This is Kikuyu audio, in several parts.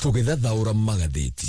Tũgĩthathaũra magathĩti.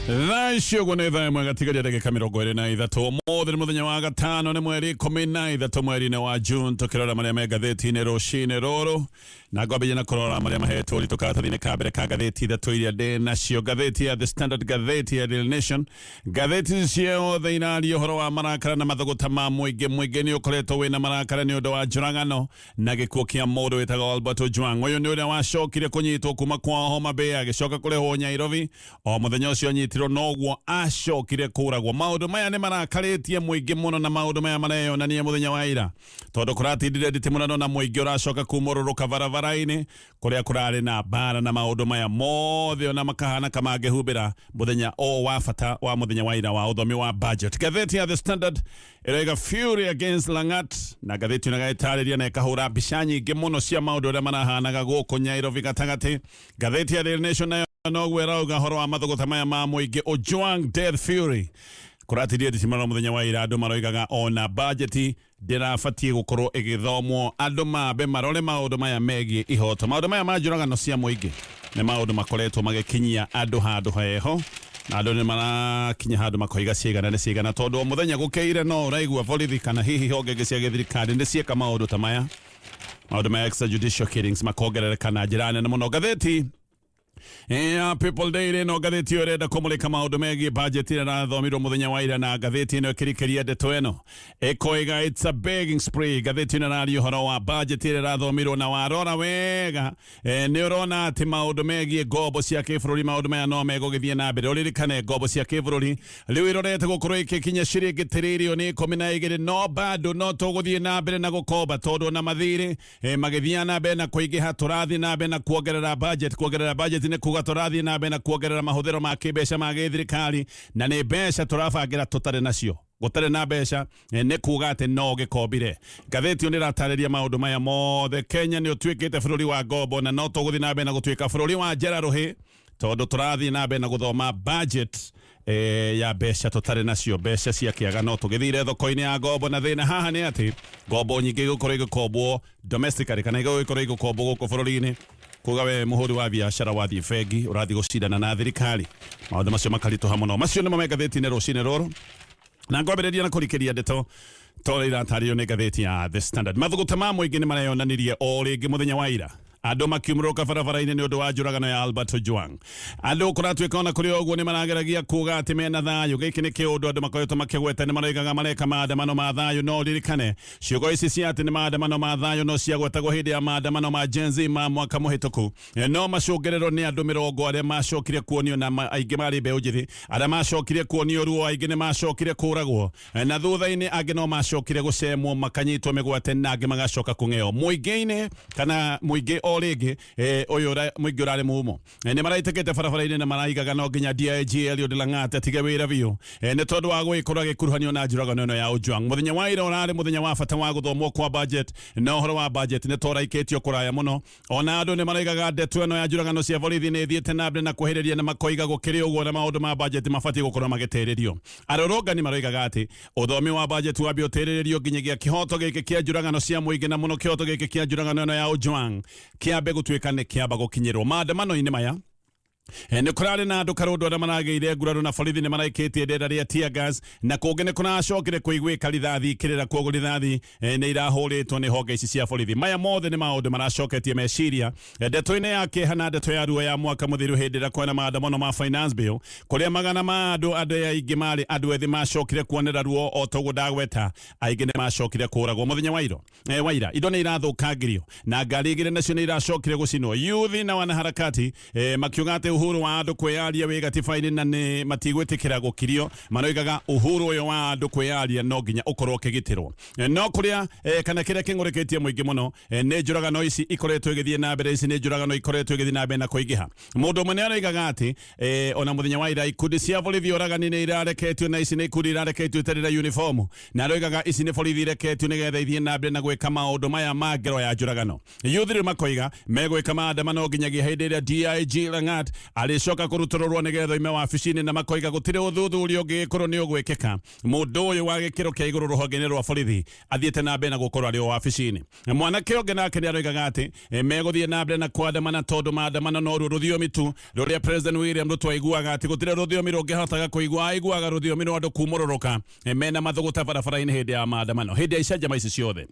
Thaa ici ũguo nĩ thaa ĩmwe gatigaria ndagĩka 23. Ũmũthĩ nĩ mũthenya wa gatano, nĩ mweri 13 mweri-inĩ wa June. Tũkĩrora marĩa me ngathĩti-inĩ rũcinĩ rũrũ, na ngwambĩrĩria na kũrora marĩa mahetwo ũritũ karatathi-inĩ ka mbere ka ngathĩti ithatũ iria ndĩ nacio: ngathĩti ya The Standard, ngathĩti ya Daily Nation. Ngathĩti ciothe iraria ũhoro wa marakara na mathũgũta ma mũingĩ. Mũingĩ nĩ ũkoretwo wĩna marakara nĩ ũndũ wa njũragano na gĩkuũ kĩa mũndũ wĩtagwo Albert Ojwang. Ũyũ nĩ ũrĩa wacokire kũnyitwo kuma kwao Homa Bay agĩcoka kũrehwo Nairobi. O mũthenya ũcio anyitirwo noguo acokire kũragwo. Maũndũ maya nĩ marakarĩtie mũingĩ mũno, na maũndũ maya mareyonania mũthenya wa ira, tondũ kũratindire nditimũrano na mũingĩ ũracoka kumũrũrũka barabara-inĩ kũrĩa kũrarĩ na mbara, na maũndũ maya mothe ona makahana kamangĩhumbĩra mũthenya o wa bata wa mũthenya wa ira wa ũthomi wa budget. Ngathĩti ya The Standard ĩroiga "Fury against Langat", na ngathĩti ĩno ĩgatarĩria na ĩkahũra mbica nyingĩ mũno cia maũndũ ũrĩa marahanaga gũkũ Nairobi gatagatĩ. Ngathĩti ya Daily Nation nayo noguo ĩrauga ũhoro wa mathũgũta maya ma mũingĩ, Ojwang death fury. Kũratirie nditimũrano mũthenya wa ira, andũ maroigaga ona bajeti ndĩrabatiĩ gũkorwo ĩgĩthomwo, andũ mambe marore maũndũ maya megiĩ ihoto. Maũndũ maya ma njũragano cia mũingĩ nĩ maũndũ makoretwo magĩkinyia andũ handũ heho, na andũ nĩ marakinya handũ makoiga ciigana nĩ ciigana, tondũ o mũthenya gũkĩire no ũraigua borithi kana hihi honge ingĩ cia gĩthirikari nĩ cieka maũndũ ta maya. Maũndũ ma extrajudicial killings makongerereka na njĩra nene mũno. Ngathĩti ya People Daily, no ngathĩti ĩyo ĩrenda kũmũrĩka maũndũ megiĩ budget ĩrĩa ĩrathomirwo mũthenya wa ira, na ngathĩti ĩno ĩkĩrikĩria ndeto ĩno ĩkoiga "It's a begging spree". Ngathĩti ĩno ĩraria ũhoro wa budget ĩrĩa ĩrathomirwo, na warora wega nĩ ũrona atĩ maũndũ megiĩ ngombo cia kĩbũrũri, maũndũ maya no megũgĩthiĩ na mbere. Ũririkane ngombo cia kĩbũrũri rĩu irorete gũkorwo igĩkinya ciringi tiririoni 12, no bado no tũgũthiĩ na mbere na gũkomba, tondũ ona mathirĩ magĩthiaga na mbere na kũingĩha, tũrathiĩ na mbere na kuongerera budget. Kuongerera budget nĩ kuga tũrathiĩ na mbere na kuongerera mahũthĩro ma kĩmbeca ma gĩthirikari, na nĩ mbeca tũrabangĩra tũtarĩ nacio. Gũtarĩ na mbeca nĩ kuga atĩ no gĩkombire. Ngathĩti ĩyo nĩ ĩratarĩria maũndũ maya mothe. Kenya nĩ ũtuĩkĩte bũrũri wa ngombo, na no tũgũthiĩ na mbere na gũtuĩka bũrũri wa njera rũhĩ, tondũ tũrathiĩ na mbere na gũthoma budget ya mbeca tũtarĩ nacio, mbeca cia kĩaga, no tũgĩthire thoko-inĩ ya ngombo. Na thĩna haha nĩ atĩ ngombo nyingĩ igũkorwo igĩkombwo domestically kana igũkorwo igĩkombwo gũkũ bũrũri-inĩ, kuga we mũhũri wa biacara wathiĩ bengi ũrathiĩ gũcindana na thirikari. Maũndũ macio makaritũha mũno. Macio nĩmo me ngathĩti-inĩ rũcinĩ rũrũ, na ngwambĩrĩria na kũrikĩria ndeto tondũ iratarĩrio nĩ ngathĩti ya The Standard. Mathũgũta ma mũingĩ nĩ mareyonanirie o rĩngĩ mũthenya wa ira, andũ makiumũrũka barabara-inĩ nĩ ũndũ wa njũragano ya Albert Ojwang. Andũ kũratuĩka ona kũrĩ ũguo nĩ marageragia kuga atĩ mena thayũ. Gĩkĩ nĩ kĩũndũ andũ makoretwo makĩgweta, nĩ maroigaga mareka maandamano ma thayũ, no ririkane ciugo ici cia atĩ nĩ maandamano ma thayũ no ciagwetagwo hĩndĩ ya maandamano ma Gen Z ma mwaka mũhĩtũku. No macũngĩrĩro nĩ andũ 20 arĩa macokire kuonio, na aingĩ marĩ mbeũ njĩthĩ arĩa macokire kuonio ruo, aingĩ nĩ macokire kũragwo, na thutha-inĩ angĩ no macokire gũcemwo makanyitwo mĩgwate, na angĩ magacoka kũng'eo mũingĩ-inĩ kana mũingĩ o rĩngĩ. Ũyũ mũingĩ ũrarĩ mumo nĩ maraitĩkĩte barabara-inĩ na maraigaga no nginya DIG Eliud Lang'at atige wĩra biũ, nĩ tondũ wa gũgĩkorwo agĩkuruhanio na njũragano ĩno ya Ojwang. Mũthenya wa ira ũrarĩ mũthenya wa bata wa gũthomwo kwa budget, na ũhoro wa budget nĩ toraikĩtio kũraya mũno. Ona andũ nĩ maraigaga ndeto ĩno ya njũragano cia borithi nĩ ĩthiĩte na mbere na kwĩhĩrĩria, na makoiga gũkĩrĩ ũguo na maũndũ ma budget mabatiĩ gũkorwo magĩtĩrĩrio. Arũrũngani maroigaga atĩ ũthomi wa budget wambe ũtĩrĩrĩrio nginyagia kĩhoto gĩkĩ kĩa njũragano cia mũingĩ, na mũno kĩhoto gĩkĩ kĩa njũragano ĩno ya Ojwang, kĩambe gũtuĩka nĩ kĩamba gũkinyĩrwo. Maandamano-inĩ maya nĩ kũrarĩ na andũ karũndũ arĩa maragĩire nguraro na borithi nĩ maraikĩtie ndenda rĩa tear gas, na kũngĩ nĩ kũracokire kũiguĩka rithathi ikĩrĩra, kuoguo rithathi nĩ irahũrĩtwo nĩ honge ici cia borithi. Maya mothe nĩ maũndũ maracoketie meciria ndeto-inĩ ya kĩeha na ndeto ya ruo ya mwaka mũthiru, hĩndĩ ĩrĩa kwena maandamano ma Finance Bill, kũrĩa magana ma andũ, andũ aingĩ marĩ andũ ethĩ, macokire kuonera ruo. O toguo ndagweta, aingĩ nĩ macokire kũragwo mũthenya wa iro waira. Indo nĩ irathũkangirio na ngari igĩrĩ nacio nĩ iracokire gũcinwo. Youth na wanaharakati makiuga atĩ uhuru wa andũ kwĩyaria wĩ gatiba-inĩ na nĩ matigwĩtĩkĩra gũkirio. Maroigaga uhuru ũyũ wa andũ kwĩyaria no nginya ũkorwo ũkĩgitĩrwo. No kũrĩa kana kĩrĩa kĩng'ũrĩkĩtie mũingĩ mũno nĩ njũragano ici ikoretwo igĩthiĩ na mbere. Ici nĩ njũragano ikoretwo igĩthiĩ na mbere na kũingĩha. Mũndũ ũmwe nĩ aroigaga atĩ ona mũthenya wa ira ikundi cia borithi oragani nĩ irareketio, na ici nĩ ikundi irareketio itarĩ na uniform, na aroigaga ici nĩ borithi ireketio nĩgetha ithiĩ na mbere na gwĩka maũndũ maya ma ngero ya njũragano. Youth rĩu makoiga megwĩka maandamano nginyagia hĩndĩ ĩrĩa DIG Langat Arĩcoka kũrutũrũrwo nĩgetha oime wabici-inĩ, na makoiga gũtirĩ ũthuthuria ũngĩgĩkorwo nĩ ũgwĩkĩka. Mũndũ ũyũ wa gĩkĩro kĩa igũrũ rũhonge-inĩ rwa borithi athiĩte na mbere na gũkorwo arĩ o wabici-inĩ. Mwanake ũngĩ nake nĩ aroigaga atĩ megũthiĩ na mbere na kwandamana, tondũ maandamano noruo rũthiomi tu rũrĩa President William Ruto aiguaga, atĩ gũtirĩ rũthiomi rũngĩhotaga kũigua, aiguaga rũthiomi rwa andũ kumũrũrũka mena mathũgũta barabara-inĩ hĩndĩ ya maandamano, hĩndĩ ya icanjama ici ciothe.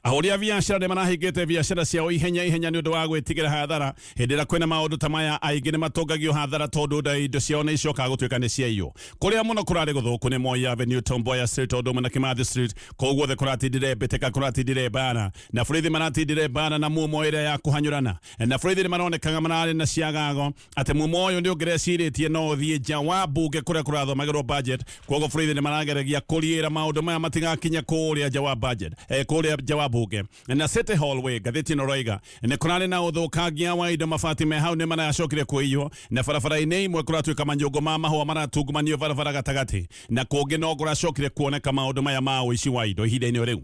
Ahũri a biacara nĩ marahingĩte biacara ciao ihenya ihenya nĩ ũndũ wa gwĩtigĩra hathara. Hĩndĩ ĩrĩa kwĩna maũndũ ta maya, aingĩ nĩ matũngagio hathara tondũ indo ciao nĩ icokaga gũtuĩka nĩ ciaiywo. Kũrĩa mũno kũrarĩ gũthũku nĩ Moi Avenue, Tom Mboya Street, o ũndũ ũmwe na Kimathi Street. Kũu guothe kũratindire mbĩtĩka, kũratindire mbara, na borithi maratindire mbara na mumo ĩrĩa ya kũhanyũrana, na borithi nĩ maronekaga mararĩ na ciagago atĩ mumo ũyũ nĩ ũngĩrecirĩtie no ũthiĩ nja wa mbunge kũrĩa kũrathomagĩrwo budget. Koguo borithi nĩ marageragia kũriĩra maũndũ maya matigakinye kũrĩa nja wa budget, kũrĩa nja wa mbunge. Na City Hall way, ngathĩti ĩno roiga nĩ kũrarĩ na ũthũkangia wa indo, mabati me hau nĩ maracokire kũiywo, na barabara-inĩ imwe kũratuĩka manyũngũ ma mahũa maratungumanio barabara gatagatĩ, na kũngĩ no kũracokire kuoneka maũndũ maya ma ũici wa indo ihinda-inĩ rĩu.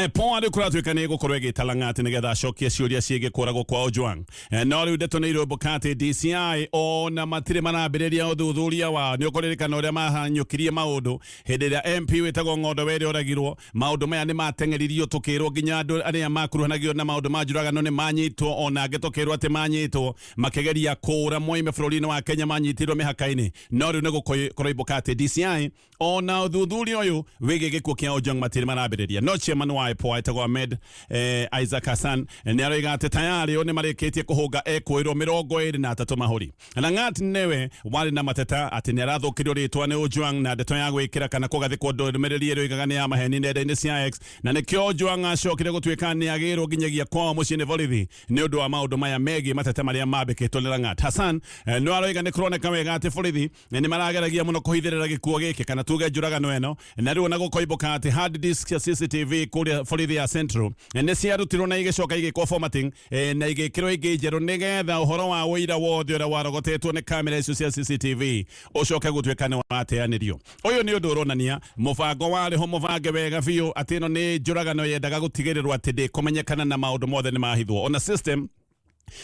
IPOA rĩu kũratuĩka nĩ ĩgũkorwo ĩgĩta Lang'at nĩgetha acokie ciũria ciĩgiĩ kũragwo kwa Ojwang. No rĩu ndeto nĩ irũmbũka atĩ DCI ona matirĩ marambĩrĩria ũthuthuria wao. Nĩ ũkũririkana ũrĩa mahanyũkirie maũndũ hĩndĩ ĩrĩa MP wĩtagwo Ng'ondo Were oragirwo. Maũndũ maya nĩ mateng'eririo, tũkĩrwo nginya andũ arĩa makuruhanagio na maũndũ ma njũragano nĩ manyitwo, ona angĩ tũkĩrwo atĩ manyitwo makĩgeria kũũra moime bũrũri-inĩ wa Kenya, manyitirwo mĩhaka-inĩ. No rĩu nĩ kũroimbũka atĩ DCI ona ũthuthuria ũyũ wĩgiĩ gĩkuũ kĩa Ojwang matirĩ marambĩrĩria. No chairman wa IPOA etagwo Ahmed Isaac Hassan nĩ aroiga atĩ tayarĩ o nĩ marĩkĩtie kũhũnga ekũĩrwo 23 mahũri. Lang'at nĩwe warĩ na mateta atĩ nĩ arathũkĩrio rĩtwa nĩ Ojwang na ndeto ya gwĩkĩra kana kũgathĩkwo ndũmĩrĩri ĩrĩa oigaga nĩ ya maheni nenda-inĩ cia X, na nĩkĩo Ojwang acokire gũtuĩka nĩ agĩrwo nginyagia kwao mũciĩ nĩ borithi nĩ ũndũ wa maũndũ maya megiĩ mateta marĩa mambĩkĩtwo nĩ Lang'at. Hassan no aroiga nĩ kũroneka wega atĩ borithi nĩ marageragia mũno kũhithĩrĩra gĩkuũ gĩkĩ, kana tuge njũragano ĩno, na rĩu ona gũkoimbũka atĩ hard disk cia CCTV kũrĩa borithi ya Central nĩ ciarutirwo na igĩcoka igĩkwo formatting na igĩkĩrwo ingĩ njerũ, nĩgetha ũhoro wa ũira wothe ũrĩa warogotetwo nĩ kamera icio cia CCTV ũcoke gũtuĩka nĩ wateanĩrio. Ũyũ nĩ ũndũ ũronania mũbango warĩ ho mũbange wega biũ, atĩ ĩno nĩ njũragano yendaga gũtigĩrĩrwo atĩ ndĩkũmenyekana na maũndũ mothe nĩ mahithwo. Ona system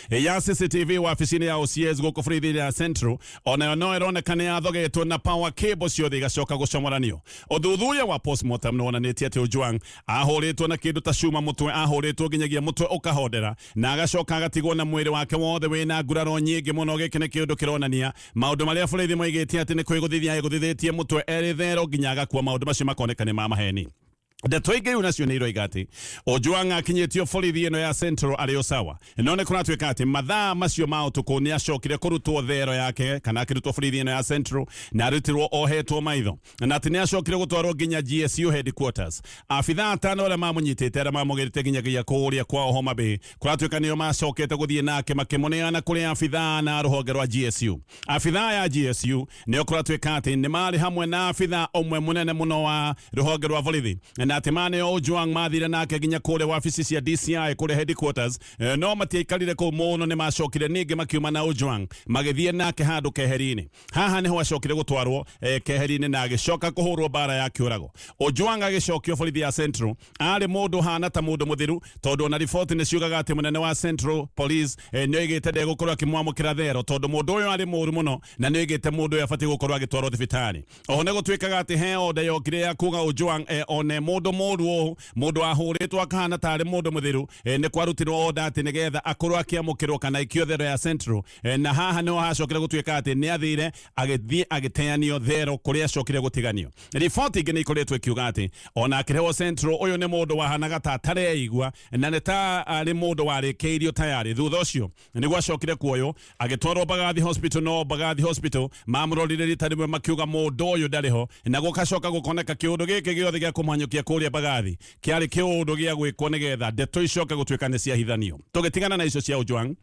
ya CCTV wabici-inĩ ya OCS gũkũ borithi ya Central onayo no ĩroneka nĩ yathogetwo na power cable ciothe igacoka gũcomoranio. Ũthuthuria wa postmortem nĩ wonanĩtie atĩ Ojwang ahũrĩtwo na kĩndũ ta cuma mũtwe, ahũrĩtwo nginyagia mũtwe ũkahondera, na agacoka agatigwo na mwĩrĩ wake wothe wĩna nguraro nyingĩ mũno. Gĩkĩ nĩ kĩũndũ kĩronania maũndũ marĩa borithi moigĩte atĩ nĩ kwĩgũthithia egũthithĩtie mũtwe erĩ thero nginya agakua, maũndũ macio makoneka nĩ ma maheni. Ndeto ingĩ rĩu nacio nĩ iroiga atĩ Ojwang akinyĩtio borithi ĩno ya Central arĩ o sawa, no nĩ kũratuĩka atĩ mathaa macio ma ũtukũ nĩ acokire kũrutwo thero yake, kana akĩrutwo borithi ĩno ya Central na arutirwo ohetwo maitho, na atĩ nĩ acokire gũtwarwo nginya GSU headquarters. Abithaa atano arĩa mamũnyitĩte, arĩa mamũgĩrĩte nginyagia kũrĩa kwao Homa Bay, kũratuĩka nĩo macokete gũthiĩ nake makĩmũneana kũrĩ abithaa na rũhonge rwa GSU. Abithaa ya GSU nĩo kũratuĩka atĩ nĩ marĩ hamwe na abithaa ũmwe mũnene mũno wa rũhonge rwa borithi, na atĩ maneo Ojwang mathire nake nginya kũrĩa wabici cia DCI kũrĩa headquarters, no matiaikarire kũu mũno, nĩ macokire ningĩ makiuma na Ojwang magĩthiĩ nake handũ keheri-inĩ. Haha nĩho acokire gũtwarwo keheri-inĩ na agĩcoka kũhũrwo mbara ya kĩũrago. Ojwang agĩcokio borithi ya Central arĩ mũndũ hana ta mũndũ mũthiru, tondũ ona riboti nĩ ciugaga atĩ mũnene wa Central Police nĩ oigĩte ndegũkorwo akĩmwamũkĩra thero tondũ mũndũ ũyũ arĩ mũru mũno, na nĩ oigĩte mũndũ ũyũ abatiĩ gũkorwo agĩtwarwo thibitarĩ. Oho nĩ gũtuĩkaga atĩ he order yokire ya kuga Ojwang one mũndũ mũru ũũ, mũndũ ahũrĩtwo akahana tarĩ mũndũ mũthiru, nĩ kwarutirwo order atĩ nĩgetha akorwo akĩamũkĩrwo kana aikio thero ya Central, na haha nĩho hacokire gũtuĩka atĩ nĩ athire agĩthiĩ agĩteanio thero kũrĩa acokire gũtiganio. Riboti ingĩ nĩ ikoretwo ikiuga atĩ ona akĩrehwo Central, ũyũ nĩ mũndũ wahanaga ta atareigua na nĩ ta arĩ mũndũ warĩkĩirio tayarĩ. Thutha ũcio nĩguo acokire kuoywo agĩtwarwo Mbagathi Hospital, no Mbagathi Hospital mamũrorire rita rĩmwe makiuga mũndũ ũyũ ndarĩ ho, na gũgacoka gũkoneka kĩũndũ gĩkĩ gĩothe gĩa kũmũhanyũkia kũrĩa Mbagathi kĩarĩ kĩũndũ gĩa gwĩkwo nĩgetha ndeto icoke gũtuĩka nĩ ciahithanio. Tũgĩtigana na icio cia Ojwang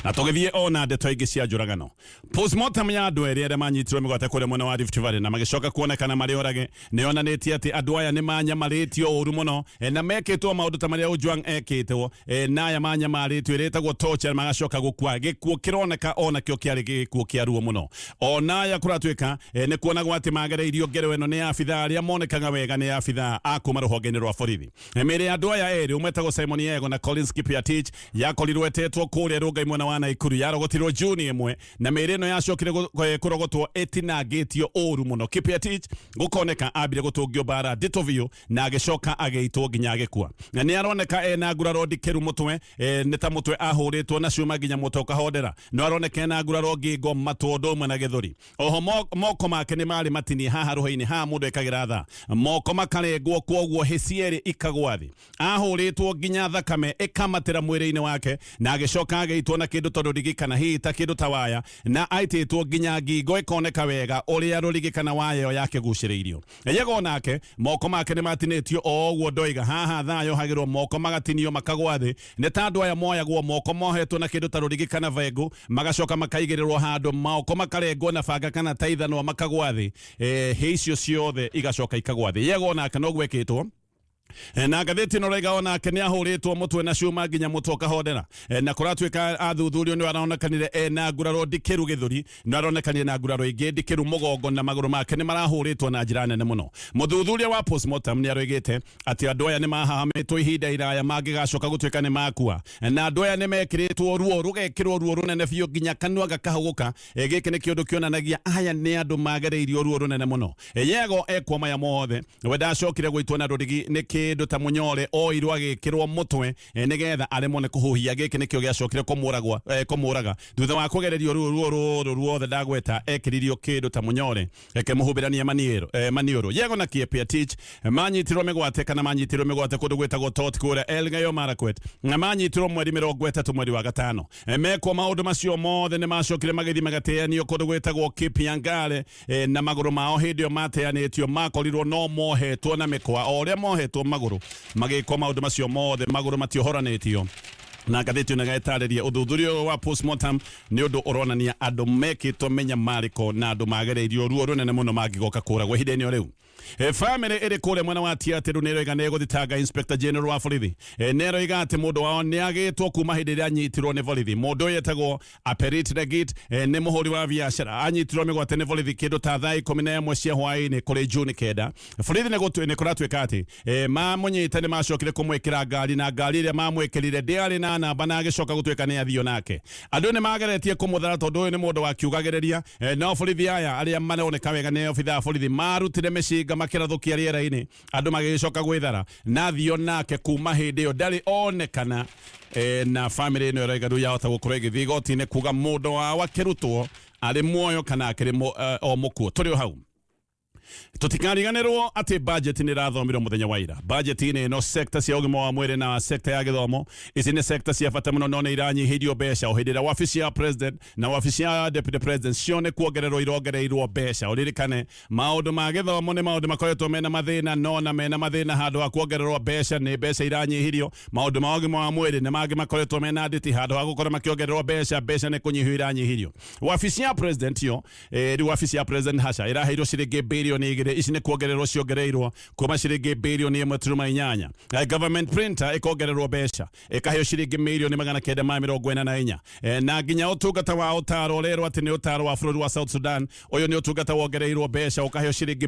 na tũgĩthiĩ ona ndeto ingĩ cia njũragano. Postmortem ya andũ erĩ arĩa manyitirwo mĩgwate kũrĩa mwena wa Rift Valley na magĩcoka kuonekana marĩ orage nĩ yonanĩtie atĩ andũ aya nĩ manyamarĩtio ũru mũno, na mekĩtwo maũndũ ta marĩa Ojwang ekĩtwo, na aya manyamarĩtio ĩrĩtagwo torture magacoka gũkua gĩkuũ kĩroneka onakĩo kĩarĩ gĩkuũ kĩa ruo mũno. Ona aya kũratuĩka nĩ kuonagwo atĩ magereirio ngero ĩno nĩ abithaa arĩa monekaga wega nĩ abithaa a kuma rũhonge-inĩ rwa borithi. Mĩĩrĩ ya andũ aya erĩ, ũmwe etagwo Simon Yego na Collins Kipyatich, yakorirwo ĩtetwo kũrĩa Rongai mwena wa wa Naikuru yarogotirwo Juni 1 na mĩĩrĩ ĩno yacokire kũrogotwo ĩtinangĩtio ũru mũno. Kipyatich gũkoneka ambire gũtũngio mbara nditũ biũ na agĩcoka agĩitwo nginya agĩkua. Na nĩ aroneka ena nguraro ndikĩru mũtwe, nĩ ta mũtwe ahũrĩtwo na cuma nginya mũtwe ũkahondera. No aroneka ena nguraro ngingo, matũ ũndũ ũmwe na gĩthũri. Oho moko make nĩ marĩ matinie haha rũhĩ-inĩ, haha mũndũ ekagĩra thaa, moko makarengwo, kwoguo hĩ cierĩ ikagwa thĩ. Ahũrĩtwo nginya thakame ĩkamatĩra mwĩrĩ-inĩ wake na agĩcoka agĩitwo na kĩndũ ta rũrigi kana hihi ta kĩndũ ta waya, na aitĩtwo nginya ngingo ĩkoneka wega ũrĩa rũrigi kana waya ĩyo yakĩgucĩrĩirio. Yego nake moko make nĩ matinĩtio o ũguo ndoiga. Haha thaa yohagĩrwo moko magatinio makagwa thĩ. Nĩ ta andũ aya moyagwo moko mohetwo na kĩndũ ta rũrigi kana bengũ, magacoka makaigĩrĩrwo handũ, moko makarengwo na banga kana ta ithanwa makagwa thĩ. Hĩ icio ciothe igacoka ikagwa thĩ. Yego nake noguo ekĩtwo. Na ngathĩti ĩno raiga onake nĩ ahũrĩtwo mũtwe na cuma nginya mũtwe ũkahondera. Na kũratuĩka athuthurio nĩ aronekanire ena nguraro ndikĩru gĩthũri, nĩ aronekanire na nguraro ingĩ ndikĩru mũgongo na magũrũ make nĩ marahũrĩtwo na njĩra nene mũno. Mũthuthuria wa postmortem nĩ aroigĩte atĩ andũ aya nĩ mahahamĩtwo ihinda iraya mangĩgacoka gũtuĩka nĩ makua, na andũ aya nĩ mekĩrĩtwo ruo, rũgekĩrwo ruo rũnene biũ nginya kanua gakahũgũka. Gĩkĩ nĩ kĩũndũ kĩonanagia aya nĩ andũ magereirio ruo rũnene mũno. Yego ekwo maya mothe, we ndacokire gũitwo na rũrigi nĩ kĩndũ ta mũnyore, oirwo agĩkĩrwo mũtwe nĩgetha aremwo nĩ kũhuhia. Gĩkĩ nĩkĩo gĩacokire kũmũraga thutha wa kũgererio ruo ruo rũrũ ruothe ndagweta. Ekĩririo kĩndũ ta mũnyore ĩkĩmũhumbĩrania maniũrũ. Yego na Kipyatich manyitirwo mĩgwate kana manyitirwo mĩgwate kũndũ gwĩtagwo Tot kũrĩa Elgeyo Marakwet, na manyitirwo mweri 30 mweri wa gatano. Mekwo maũndũ macio mothe nĩ macokire magĩthiĩ magateanio kũndũ gwĩtagwo Kipyangare, na magũrũ mao hĩndĩ ĩyo mateanĩtio makorirwo no mohetwo na mĩkwa o ũrĩa mohetwo magũrũ. Magĩkwo maũndũ macio mothe magũrũ matiohoranĩtio. Na ngathĩti ĩno ĩgatarĩria ũthuthuria ũyũ wa postmortem nĩ ũndũ ũronania andũ mekĩtwo mĩnyamarĩko na andũ magereirio ruo rũnene mũno mangĩgoka kũragwo ihinda-inĩ o rĩu. Famĩlĩ ĩrĩ kũrĩa mwena wa Tiatĩru nĩ ĩroiga nĩ ĩgũthitanga Inspector General wa borithi. Nĩ ĩroiga atĩ mũndũ wao nĩ agĩtwo kuma hĩndĩ ĩrĩa anyitirwo nĩ borithi. Mũndũ ũyũ etagwo Aperit Legit, nĩ mũhũri wa biacara. Anyitirwo mĩgwate nĩ borithi kĩndũ ta thaa 11 cia hwaĩ-inĩ kũrĩ Juni 9. Borithi nĩ kũratuĩka atĩ mamũnyita nĩ macokire kũmwĩkĩra ngari, na ngari ĩrĩa mamwĩkĩrire ndĩarĩ na namba, na agĩcoka gũtuĩka nĩ athio nake. Andũ nĩ mageretie kũmũthara tondũ ũyũ nĩ mũndũ wakiugagĩrĩria, no borithi aya arĩa maroneka wega nĩ obithaa borithi marutire mĩcinga makĩrathũkia rĩera-inĩ, andũ magĩgĩcoka gwĩthara na athio nake. Kuma hĩndĩ ĩyo ndarĩ onekana. Na famĩlĩ ĩno ĩroiga rĩu yahota gũkorwo ĩgĩthiĩ igoti-inĩ kuga mũndũ wao akĩrutwo arĩ muoyo kana akĩrĩ o mũkuo. Tũrĩ o hau, tutikariganĩrwo atĩ budget nĩ ĩrathomirwo mũthenya wa ira. Budget-inĩ ĩno sector cia ũgima wa mwĩrĩ na sector ya gĩthomo, ici nĩ sector cia bata mũno, no nĩ iranyihĩirio mbeca o hĩndĩ ĩrĩa wabici ya president na wabici ya deputy president cio nĩ kuongererwo irongereirwo mbeca. Ũririkane maũndũ ma gĩthomo nĩ maũndũ makoretwo mena mathĩna, no na mena mathĩna handũ ha kuongererwo mbeca nĩ mbeca iranyihirio. Maũndũ ma ũgima wa mwĩrĩ nĩ mangĩ makoretwo mena nditi, handũ ha gũkorwo makĩongererwo mbeca, mbeca nĩ kũnyihio iranyihirio. Wabici ya president yo, rĩu wabici ya president haca ĩraheirwo ciringi 2 birioni, ici nĩ kuongererwo ciongereirwo kuma ciringi 1.8 birioni. Government printer ĩkongererwo mbeca ĩkaheo ciringi 944 million. Na nginya ũtungata wa ũtaro ũrerwo atĩ nĩ ũtaro wa bũrũri wa South Sudan, ũyũ nĩ ũtungata wongereirwo mbeca ũkaheo ciringi 66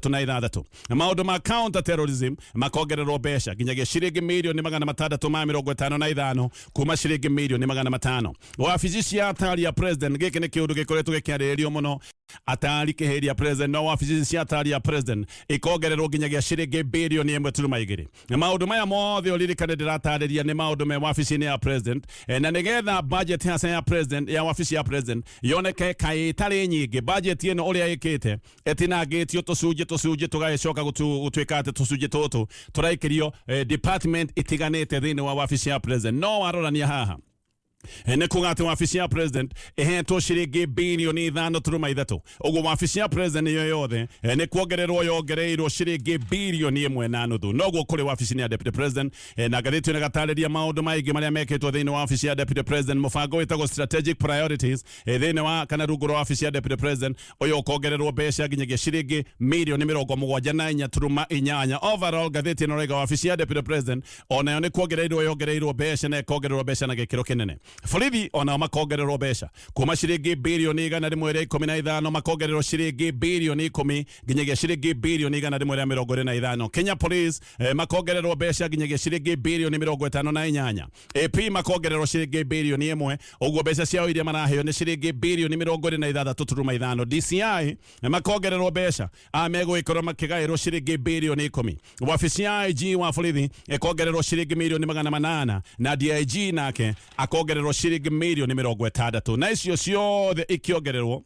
mirioni. Maũndũ ma counter terrorism makongererwo mbeca nginyagia ciringi 655 mirioni kuma ciringi 500 mirioni. Wabici cia atari ya president, gĩkĩ nĩ kĩũndũ gĩkoretwo gĩkĩarĩrĩrio mũno, atari kĩhĩria president, no wabici cia atari ya president ikongererwo nginyagia ciringi 1.2 birioni. Na maũndũ maya mothe ũririkane ndĩratarĩria nĩ maũndũ me wabici-inĩ ya president. Na nĩgetha budget hasa ya president, ya wabici ya president yoneke kaĩ ĩtarĩ nyingĩ, budget ĩno ũrĩa ĩkĩte ĩtinangĩtio tũcunjĩ tũcunjĩ, tũgagĩcoka gũtuĩka atĩ tũcunjĩ tũtũ tũraikĩrio department itiganĩte thĩinĩ wa wabici ya president. No warorania haha, nĩ kuga atĩ wabici ya president ĩhetwo ciringi 5.3 birioni. Ũguo wabici ya president ĩyo yothe nĩ kuongererwo yongereirwo ciringi 1.5 birioni. Noguo kũrĩ wabici ya deputy president. Na ngathĩti ĩno ĩgatarĩria maũndũ maingĩ marĩa mekĩtwo thĩinĩ wa wabici ya deputy president. Mũbango wĩtagwo strategic priorities, thĩinĩ wa kana rungu rwa wabici ya deputy president, ũyũ ũkongererwo mbeca nginyagia ciringi 74.8 mirioni. Overall ngathĩti ĩno ĩroiga wabici ya deputy president onayo nĩ kuongereirwo yongereirwo mbeca na ĩkongererwo mbeca na gĩkĩro kĩnene. Borithi onao makongererwo mbeca kuma ciringi birioni 115, makongererwo ciringi birioni 10 nginyagia ciringi birioni 125. Kenya Police makongererwo mbeca nginyagia ciringi birioni 58. AP makongererwo ciringi birioni 1, ũguo mbeca ciao iria maraheo nĩ ciringi birioni 26.5. DCI makongererwo mbeca a megũgĩkorwo makĩgaĩrwo ciringi birioni 10. Wabici ya IG wa borithi ĩkongererwo ciringi mirioni 800, na DIG nake akongererwo ciringi mirioni 60, na icio ciothe ikĩongererwo,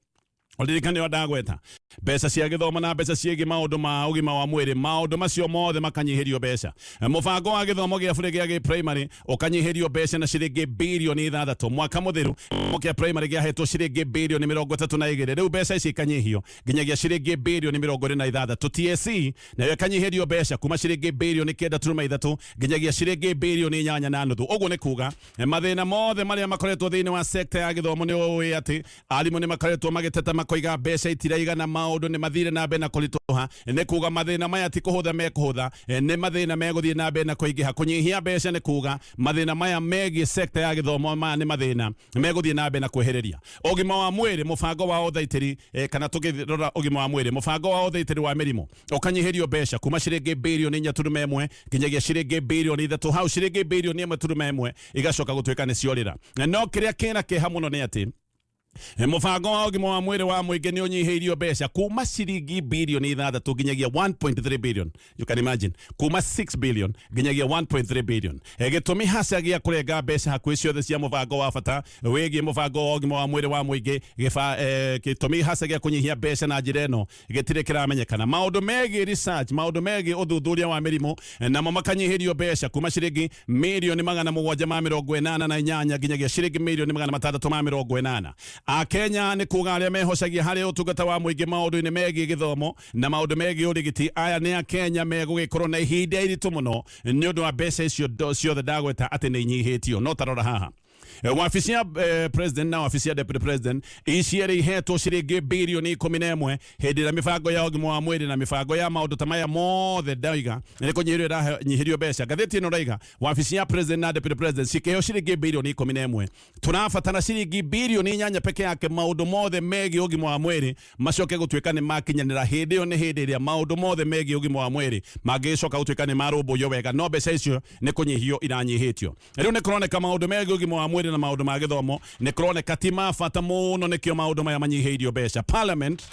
ririkane ndagweta mbeca cia gĩthomo na mbeca ciĩgiĩ maũndũ ma ũgima wa mwĩrĩ, maũndũ macio mothe makanyihĩrio mbeca. Mũbango wa gĩthomo gĩa bũrĩ gĩa gĩ primary ũkanyihĩrio mbeca na ciringi birioni 6. Mwaka mũthiru gĩthomo kĩa primary gĩahetwo ciringi birioni 32, rĩu mbeca ici ikanyihio nginyagia ciringi birioni 26. TSC nayo ĩkanyihĩrio mbeca kuma ciringi birioni 9.3 nginyagia ciringi birioni 8.5. Ũguo nĩ kuga mathĩna mothe marĩa makoretwo thĩinĩ wa sekta ya gĩthomo, nĩ ũĩ atĩ arimũ nĩ makoretwo magĩteta makoiga mbeca itiraigana, maũndũ nĩ mathire na mbere na kũritũha. Nĩ kuga mathĩna maya ti kũhũtha mekũhũtha, nĩ mathĩna megũthiĩ na mbere na kũingĩha. Kũnyihia mbeca nĩ kuga mathĩna maya megiĩ sekta ya gĩthomo, maya nĩ mathĩna megũthiĩ na mbere na kwehereria. Ũgima wa mwĩrĩ, mũbango wa ũthaitĩri, kana tũkĩrora ũgima wa mwĩrĩ, mũbango wa ũthaitĩri wa mĩrimũ ũkanyihĩrio mbeca kuma ciringi birioni 4.1 nginyagia ciringi birioni 3. Hau ciringi birioni 1.1 igacoka gũtuĩka nĩ ciorĩra. No kĩrĩa kĩna kĩeha mũno nĩ atĩ mũbango wa ũgima wa mwĩrĩ wa mũingĩ nĩ ũnyihĩirio mbeca kuma ciringi birioni 6 nginyagia 1.3 billion. You can imagine, kuma 6 billion nginyagia 1.3 billion. Gĩtũmi haca gĩa kũrenga mbeca hakuhĩ ciothe cia mũbango wa bata wĩgiĩ mũbango wa ũgima wa mwĩrĩ wa mũingĩ, gĩtũmi haca gĩa kũnyihia mbeca na njĩra ĩno gĩtirĩ kĩramenyekana. Maũndũ megiĩ research, maũndũ megiĩ ũthuthuria wa mĩrimũ, namo makanyihĩrio mbeca kuma ciringi mirioni 788 nginyagia ciringi mirioni 680. Akenya, nĩ kuga arĩa mehocagia harĩ ũtungata wa mũingĩ maũndũ-inĩ megiĩ gĩthomo na maũndũ megiĩ ũrigiti, aya nĩ Akenya megũgĩkorwo na ihinda iritũ mũno nĩ ũndũ wa mbeca icio ciothe ndagweta atĩ nĩ inyihĩtio. No tarora haha, wabici ya president na wabici ya deputy president ici erĩ ihetwo ciringi birioni 11, hĩndĩ ĩrĩa mĩbango ya ũgima wa mwĩrĩ na mĩbango ya maũndũ ta maya mothe ndauga nĩ kũnyihĩrio ĩranyihĩrio mbeca. Ngathĩti ĩno raiga wabici ya president na deputy president cikĩheo ciringi birioni 11, tũrabatara ciringi birioni 8 peke yake maũndũ mothe megiĩ ũgima wa mwĩrĩ macoke gũtuĩka nĩ makinyanĩra. Hĩndĩ ĩyo nĩ hĩndĩ ĩrĩa maũndũ mothe megiĩ ũgima wa mwĩrĩ mangĩcoka gũtuĩka nĩ marũmbũiyo wega, no mbeca icio nĩ kũnyihio iranyihĩtio. Rĩu nĩ kũroneka maũndũ megiĩ ũgima wa mwĩrĩ na maũndũ ma gĩthomo nĩ kũroneka ti ma bata mũno, nĩkĩo maũndũ maya manyihĩirio mbeca. Parliament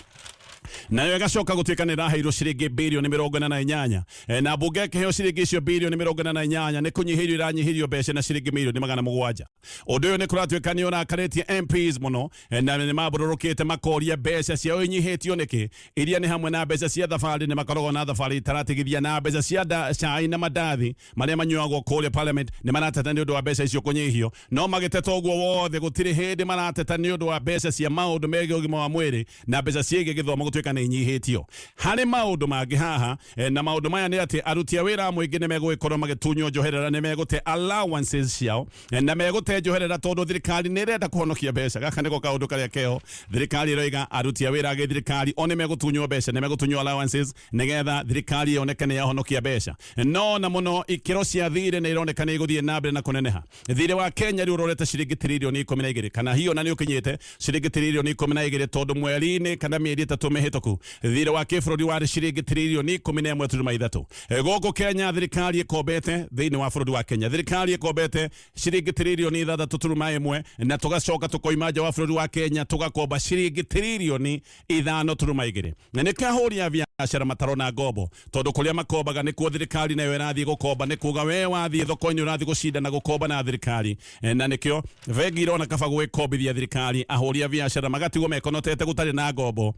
nayo ĩgacoka gũtuĩka nĩ ĩraheirwo ciringi birioni 48, na mbunge ĩkĩheo ciringi icio birioni 48, nĩ kũnyihĩrio iranyihĩrio mbeca na ciringi mirioni 700. Ũndũ ũyũ nĩ kũratuĩka nĩ ũrakarĩtie MPs mũno, na nĩ mambũrũrũkĩte makoria mbeca ciao inyihĩtio nĩkĩ, iria nĩ hamwe na mbeca cia thabarĩ, nĩ makoragwo na thabarĩ itaratigithia, na mbeca cia cai na mandathi marĩa manyuagwo kũrĩa parliament. Nĩ marateta nĩ ũndũ wa mbeca icio kũnyihio, no magĩteta ũguo wothe gũtirĩ hĩndĩ marateta nĩ ũndũ wa mbeca cia maũndũ megiĩ ũgima wa mwĩrĩ na mbeca ciĩgiĩ gĩthomo gũtuĩka nĩ inyihĩtio. Harĩ maũndũ mangĩ haha, na maũndũ maya nĩ atĩ aruti a wĩra a mũingĩ nĩ megũgĩkorwo magĩtunywo njoherera, nĩ megũte allowances ciao, na megũte njoherera tondũ thirikari nĩ ĩrenda kũhonokia mbeca. Gaka nĩko kaũndũ karĩa keho. Thirikari ĩroiga aruti a wĩra a gĩthirikari o nĩ megũtunywo mbeca, nĩ megũtunywo allowances nĩgetha thirikari yoneke nĩ yahonokia mbeca. No na mũno ikĩro cia thirĩ nĩ ironeka nĩ igũthiĩ na mbere na kũneneha. Thirĩ wa Kenya rĩu ũrorete ciringi tiririoni 12, kana hiyo na nĩ ũkinyĩte ciringi tiririoni 12, tondũ mweri-inĩ kana mĩeri 3 mĩhĩtũku thirĩ wa kĩbũrũri warĩ ciringi tiririoni 11.3. Gũkũ Kenya thirikari ĩkombete, thĩinĩ wa bũrũri wa Kenya thirikari ĩkombete ciringi tiririoni 6.1, na tũgacoka tũkoima nja wa bũrũri wa Kenya tũgakomba ciringi tiririoni 5.2. Na nĩkĩo ahũri a biacara matarona ngombo, tondũ kũrĩa makombaga nĩkuo thirikari nayo ĩrathiĩ gũkomba. Nĩ kuga we wathiĩ thoko-inĩ ũrathiĩ gũcindana gũkomba na thirikari. Na nĩkĩo bengi irona kaba gwĩkombithia thirikari, ahũri a biacara magatigwo mekonotete gũtarĩ na ngombo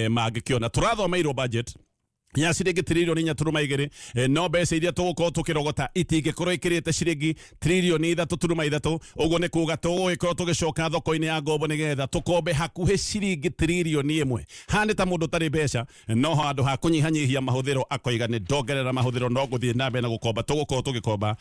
mangĩkĩona. Tũrathomeirwo budget ya ciringi tiririoni 4.2, no mbeca iria tũgũkorwo tũkĩrogota itingĩkorwo ikĩrĩte ciringi tiririoni 3.3. Ũguo nĩ kuga tũgũgĩkorwo tũgĩcoka thoko-inĩ ya ngombo nĩgetha tũkombe hakuhĩ ciringi tiririoni 1. Haha nĩ ta mũndũ ũtarĩ mbeca, no handũ ha kũnyihanyihia mahũthĩro akoiga nĩ ndongerera mahũthĩro, no gũthiĩ na mbere na gũkomba. Tũgũkorwo tũgĩkomba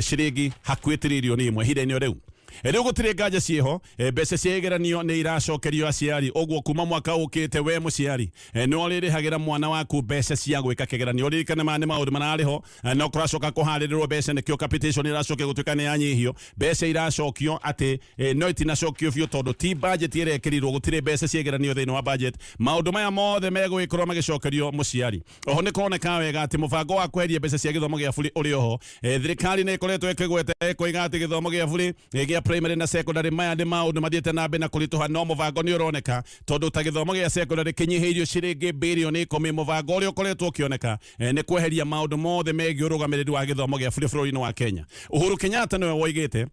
ciringi hakuhĩ tiririoni 1 ihinda-inĩ o rĩu. Rĩu gũtirĩ nganja ciĩho, mbeca cia igeranio nĩ iracokerio aciari. Ũguo kuma mwaka ũkĩte, we mũciari nĩ ũrĩrĩhagĩra mwana waku mbeca cia gwĩka kĩgeranio. Ũririkane maya nĩ maũndũ mararĩ ho, no kũracoka kũharĩrĩrwo mbeca, nĩkĩo capitation ĩracoka gũtuĩka nĩ yanyihio. Mbeca iracokio atĩ no itinacokio biũ tondũ ti budget ĩrekĩrirwo, gũtirĩ mbeca cia igeranio thĩinĩ wa budget. Maũndũ maya mothe megũgĩkorwo magĩcokerio mũciari. Oho nĩ kũroneka wega atĩ mũbango wa kweheria mbeca cia gĩthomo gĩa bũrĩ ũrĩ oho. Thirikari nĩ ĩkoretwo ĩkĩgweta ĩkoiga atĩ gĩthomo gĩa bũrĩ gĩa primary na secondary, maya nĩ maũndũ mathiĩte na mbere na kũritũha, no mũbango nĩ ũroneka tondũ ta gĩthomo gĩa secondary kĩnyihĩirio ciringi birioni 10. Mũbango ũrĩa ũkoretwo ũkĩoneka nĩ kweheria maũndũ mothe megiĩ ũrũgamĩrĩri wa gĩthomo gĩa bũrĩ bũrũri-inĩ wa Kenya. Uhuru Kenyatta nĩwe woigĩte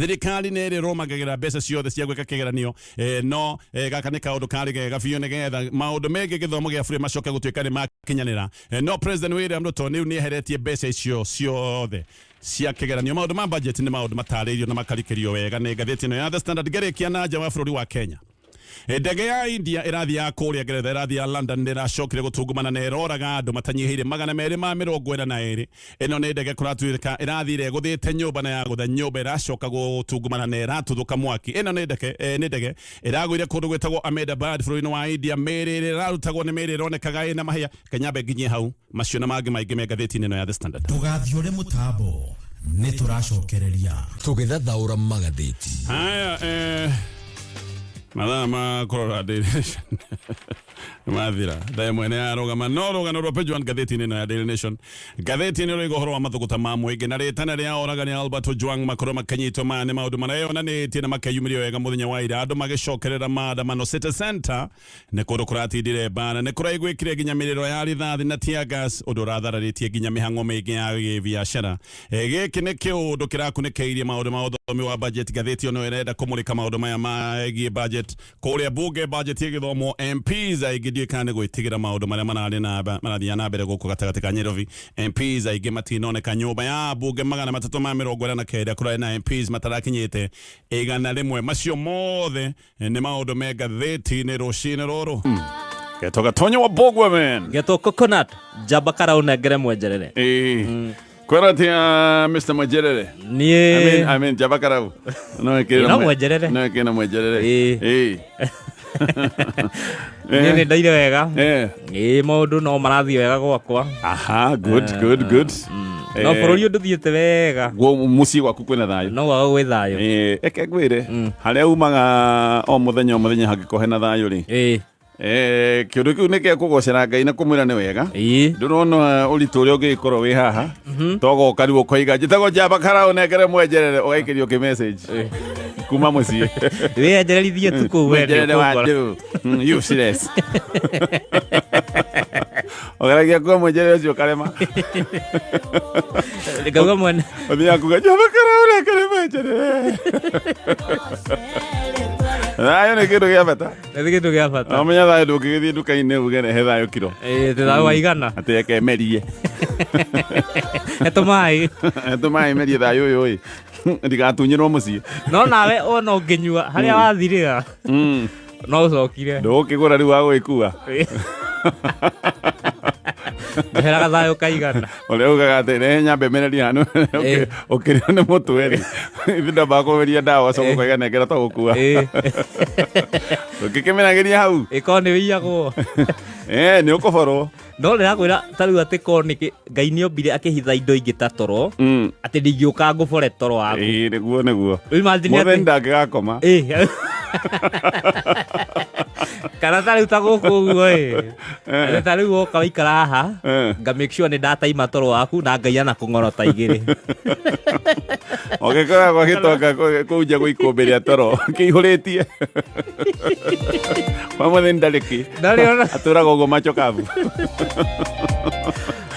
thirikari nä ĩrĩ rũmagagĩra mbeca ciothe cia gwĩka kĩgeranio, no gaka nĩ kaũndũ karĩ gega biũ nĩgetha maũndũ megiĩ gĩthomo gĩa bũrũri macoke gũtuĩka nĩ makinyanĩra. No President William Ruto rĩu nĩ eheretie mbeca icio ciothe cia kĩgeranio. Maũndũ ma budget nĩ maũndũ matarĩirio na makarikĩrio wega nĩ ngathĩti ĩno ya The Standard. Ngĩrĩkia na nja wa bũrũri wa Kenya, ndege ya India ĩrathiĩ ya kũrĩa Ngeretha, ĩrathiĩ ya London, nĩ ĩracokire gũtungumana na ĩroraga andũ matanyihĩire 242. Ĩno nĩ ndege kũratuĩka ĩrathire ĩgũthĩte nyũmba na yagũtha nyũmba, ĩracoka gũtungumana na ĩratuthũka mwaki. Ĩno nĩ ndege ĩragũire kũndũ gwĩtagwo Ahmedabad bũrũri-inĩ wa India. Mĩĩrĩ ĩrĩa ĩrarutagwo nĩ mĩĩrĩ ĩronekaga ĩna mahĩa. Kenyambe nginyie hau, macio na mangĩ maingĩ me ngathĩti-inĩ ĩno ya The Standard. Ndũgathiũre mũtambo, nĩ tũracokereria. Tũgĩthathaũra magathĩti. Haya, mathaa ma kũrora Daily Nation nĩ mathira, thaa 1 nĩ yarũgama, no rũgano rwa page 1 ngathĩti-inĩ ĩno ya Daily Nation. Ngathĩti ĩno ĩroiga ũhoro wa mathũgũta ma mũingĩ na rĩtana rĩa oragani Albert Ojwang makorwo makĩnyitwo. Maya nĩ maũndũ mareyonanĩtie na makeyumĩria wega mũthenya wa ira, andũ magĩcokerera maandamano. City Center nĩ kũndũ kũratindire mbara, nĩ kũraiguĩkire nginya mĩrĩro ya rithathi na tear gas, ũndũ ũrathararĩtie nginya mĩhang'o mĩingĩ ya gĩbiacara. Gĩkĩ nĩ kĩũndũ kĩrakunĩkĩirie maũndũ ma ũthomi wa budget. Ngathĩti ĩno ĩrenda kũmũrĩka maũndũ maya megiĩ budget kũrĩa bunge, budget ĩgĩthomwo. MPs aingĩ, ndiũĩ kana nĩ gwĩtigĩra maũndũ marĩa mararĩ na marathiĩ na mbere gũkũ gatagatĩ ka Nairobi, MPs aingĩ matinoneka nyũmba ya bunge. 349 kũrarĩ na MPs matarakinyĩte 100. Macio mothe nĩ maũndũ me ngathĩti-inĩ rũcinĩ rũrũ. Geto Gatonyo wa Bogwe man. Getwo Coconut Njamba karaunengere mwenjerere. Ĩĩ, kwĩra atĩa, Mr Mwenjerere? Niĩ I mean, I mean, Njamba Karau no ĩkĩrĩ. No Mwenjerere. No ĩkĩrĩ na Mwenjerere. Ĩĩ. Ĩĩ. Niĩ nĩ ndaire wega. Ĩĩ, maũndũ no marathiĩ wega gwakwa. Aha, good, good, good. No bũrũri ũyũ ndũthiĩte wega. Guo mũciĩ gwaku kwĩna thayũ? No waga gwĩ thayũ. Ĩĩ, eke ngwĩre, harĩa umaga o mũthenya o mũthenya hangĩkorwo hena thayũ rĩ, kĩũndũ kĩu nĩ gĩa kũgocera Ngai na kũmwĩra nĩ wega. Ndũrona ũritũ ũrĩa ũngĩgĩkorwo wĩ haha, togoka rĩu ũkoiga, "Njĩtagwo Njamba Karau, nengere mwenjerere," ũgaikĩrio kĩ message kuma mũciĩ. Wĩenjererithie tu kũu we. "Mwenjerere wa njũ, useless." Ũgeragia kuga mwenjerere ũcio ũkarema. Ngauga mwene. Ũthiaga kuga, "Njamba Karau, nengere mwenjerere." Thayũ nĩ kĩndũ gĩa bata. Nĩ kĩndũ gĩa bata. Ũmenya thayũ, ndũngĩgĩthiĩ nduka-inĩ uge, "Rehe thayũ kiro." Ĩĩ, atĩ thayũ waigana. Atĩ ekemerie. Etũ maĩ. Tũmaĩ merie thayũ ũyũ ĩ ndigatunyĩrwo mũciĩ. No nawe ona ũngĩnyua harĩa wathirĩra no ũcokire. Ndũgũkĩgũra rĩu wa gũgĩkua. Ndeheraga thayũ kaigana. Ũrĩa ugaga atĩ, "Rehe nyambe mererie hanu." Ũkĩrĩo nĩ mũtwe rĩ, ithuĩ ndambaga kũmeria ndawa, ũcoka ũkoiga, "Nengera to gũkua." Ũngĩkĩmenagĩria hau. Ĩkorwo nĩ wĩiyagwo. Nĩ ũkũborwo. No ndĩrakwĩra ta rĩu atĩ korwo nĩ Ngai nĩ ombire akĩhitha indo ingĩ ta toro, atĩ ndingĩũka ngũbore toro waku. Ĩĩ, nĩguo. Rĩu imagine mũtheni atĩ ndangĩgakoma. Ĩĩ. Kana ta rĩu ta gũkũ ũguo ĩ, atĩ ta rĩu woka waikara haha, nga make sure nĩ ndataima toro waku na Ngai anakũng'orota igĩrĩ. Ũgĩkoragwo gĩtonga kũu nja gwĩ ikũmbĩ rĩa toro kĩihũrĩtie wa mũtheni ndarĩ kĩ. Ndarĩ ona. Atũraga ũguo machokabu.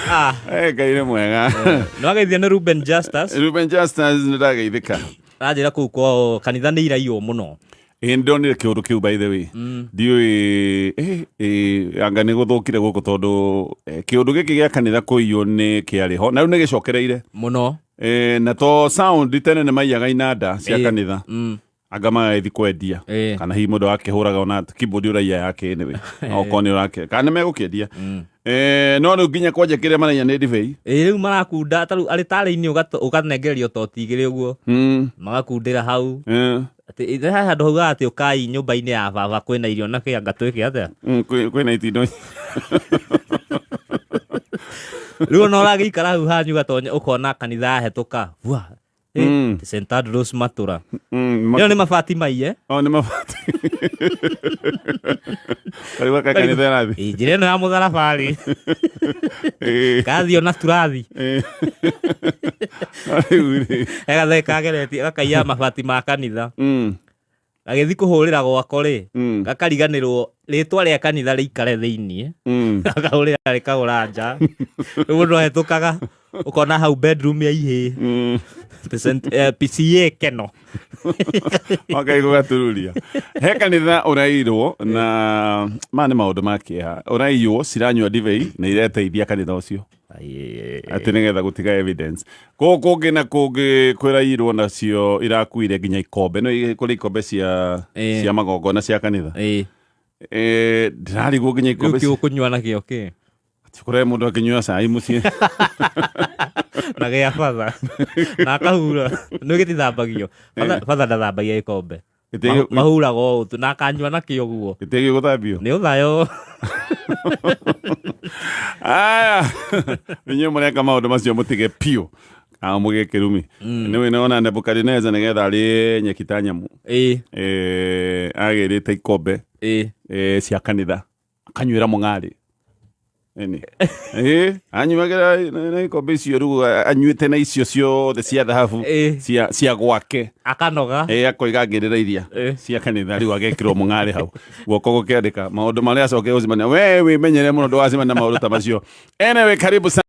Ah. Ngai nĩ mwega. Nĩ wageithio nĩ Ruben Justus. Ruben Justus, nĩ ndageithĩka. Aranjĩra kũu kwao kanitha nĩ iraiywo mũno. Ĩ, ndonire kĩũndũ kĩu, by the way. Ndiũĩ anga nĩ gũthũkire gũkũ tondũ kĩũndũ gĩkĩ gĩa kanitha kũiywo nĩ kĩarĩ ho na rĩu nĩ gĩcokereire mũno. Na to sound, tene nĩ maiyaga inanda cia kanitha. Anga magagĩthiĩ kwendia. Kana hihi mũndũ akĩhũraga ona keyboard ũraiya yake anyway. Okorwo nĩ ũrake kana nĩ megũkĩendia. No rĩu nginya kwanja kĩrĩa maraiya nĩ ndibei. Ĩĩ rĩu marakunda ta rĩu arĩtarĩ-inĩ ũkanengererio toti igĩrĩ ũguo. Magakundĩra hau. Atĩ he handũ haugaga atĩ ũkai nyũmba-inĩ ya baba kwĩna irio na kĩanga twĩke atĩa? Kwĩna itindo. Rĩu ona ũragĩikara hau hanyu ũgatonya ũkona kanitha yahetũka. Bua. St. Andrews Matura. Ĩyo nĩ mabati maiye. Oh, nĩ mabati. Karibu ka kanitha ĩrathiĩ. Ĩ, njĩra ĩno ya mũtharaba rĩ. Kathiĩ ona turathi. Rĩu rĩ. Gagathiĩ kageretie gakaiya mabati ma kanitha. Gagĩthiĩ kũhũrĩra gwako rĩ, gakariganĩrwo rĩtwa rĩa kanitha rĩikare thĩiniĩ. Gakahũrĩra rĩkagũra nja. Rĩu mũndũ ahĩtũkaga ũkona hau bedroom ya ihĩĩ. PCA Keno. Wakai gũgatururia. He kanitha ũrairwo na maya nĩ maũndũ ma kĩeha. Ũraiywo ciranyua ndibei na ireteithia kanitha ũcio. Atĩ nĩgetha gũtiga evidence. Kũu kũngĩ na kũngĩ kwĩrairwo nacio irakuire nginya ikombe. No kũrĩ ikombe cia cia magongona cia kanitha. Ndĩrarigwo nginya ikombe. Rĩu kũnyua nakĩo kĩ? Kũrĩa mũndũ akĩnyua cai mũciĩ. Na gĩa batha. Na akahura. Nĩ gĩtithambagio. Batha ndathambagia gĩkombe. Mahuraga ũũ tu na akanyua nakĩo guo. Gĩtĩgĩ gũthambio. Nĩ ũthayo. Aya. Inyuĩ mũreka maũndũ macio mũtige piũ. Kana mũgĩe kĩrumi. Nĩ wĩna Nebukadineza nĩgetha arĩe nyeki ta nyamũ. Agĩrĩte ikombe cia kanitha. Akanyuĩra mũng'arĩ. Ĩni. Anyuagĩra na ikombe icio rĩu anyuĩte na icio ciothe cia thahabu cia gwake. Akanoga. Akoiga ngĩrĩra iria cia kanitha rĩu agekĩrwo mũng'arĩ hau. Guoko gũkĩandĩka maũndũ marĩa acoke gũcemania. We wĩmenyere mũno ndũgacemania na maũndũ ta macio. Anyway, karibu sana.